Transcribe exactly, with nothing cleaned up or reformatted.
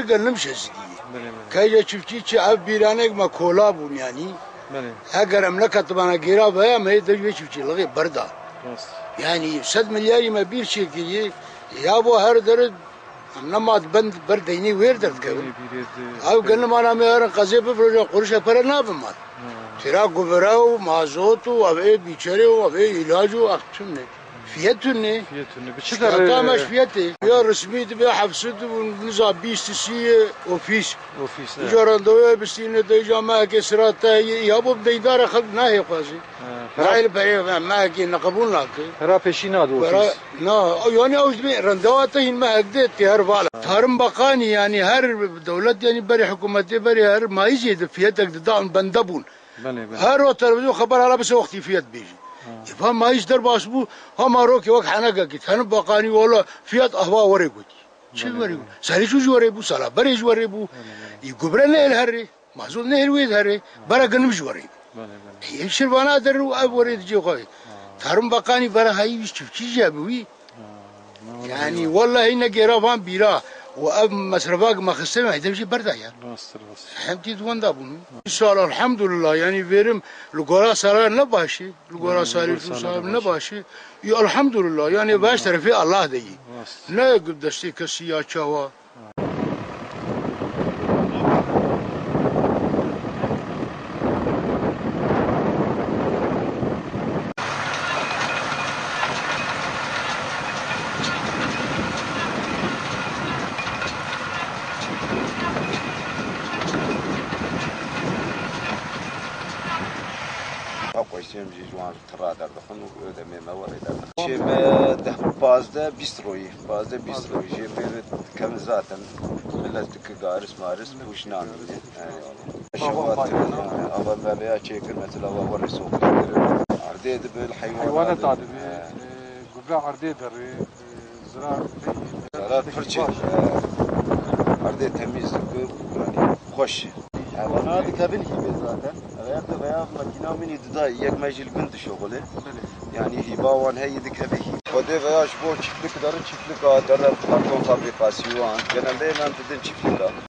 Genim şeşikî. Belê, belê. Keyce çiftçî çi ev bîranek me kola bûn yanî. Belê. Eger em neketibana gêra veya me yê dev vê çiftçîlixê berda. Rast. Yanî sed milyarî me bîr çêkiriye. Ya bo her dere em nema bend ber deynî wêr derdikevin. Deynî bîrê de. Ew genim ana me herin qezê bifiroja qurişe pere nabin mal. Ha. Tira guvere û mazot û ev ê bîçerê û ev ê îlac û ev tune. Fiyet tune. Fiyet tune. Bi çi Şikayeta derê? Me ji fiyetê. Ya resmî dibe hevsî dibe niza bîst sî ofîs. Ofîs, evet. Îca randevuya bistîne de îca mehekê sira te yê ya bo deydara xelk nahê xwazî. Ha, pera Nahê li perê mehekê ne qebûl nake. Pera peşî nadu Pera, ofîs. Na, yani ew ji randewa te hîn mehek de tê her vala. Tarım Bakanı yani her devlet yani berê hikûmetê berê her mayîzê de fiyetek de dan bende bûn. Belê, belê. Her o televîzyon xeber hala bise wextî fiyat bêjî. Ha. Îfa mayîş derbas bû, hema rokê wek henekekî, tenim Bakanî wala fiyat ahva werê gotî. Çi Belê, werê belê. Gotî? Serê çû ji werê bû, sala berê ji werê bû. Belê, belê. Î gubre ne el herê, mazot ne el wê herê, bera genim ji werê. Belê, belê. Ê şirvana der û ev werê dicê xwe. Ha. Tarım Bakanî bera hayî wî çiftçî jî bi wî. Ha, ne wala Yani eyvallah. Wallahî ne gêra van bîra û ev mesrefa ki me xiste me hêdem jî berda ya. Rast, rast. Hem tî di wenda bûn. Îsal elhamdulillah yani verim li gora sara ne başî, li gora Hmm, sarî gora tu sara sara ne ne başî. Başî. Ya elhamdulillah yani baş terefê Allah de yî. Rast. Ne destê kesî ya çawa. Ew qeştiyên jî ji wan tira derdixin û demê me werê derdixin. Çê me deh, pazdeh, bîst royî, pazdeh, bîst royî jê pê re dikevin zaten. Millet dike garis maris pûş namîne. He, yani. Şewa tê, yani, ava me veya çêkir, mesela, ava werê soxlê kir. Erdê dibe, heywana Heywana dibe. Tadibe, He. E, gubra erdê derê, e, zira Zara pir çêk. He. Erdê temîz dibe, yani, xweş. Heywana dikevin hîvê zaten. Ev de veya makîna min î dida, yek me jî li gund dişoxile. Belê. Yani hîva wan heye dikeve hîv. Xwedê veya ji bo çiftlik derin, çiftlika derin karton fabrikasyon wan. Genelde em didin çiftlika.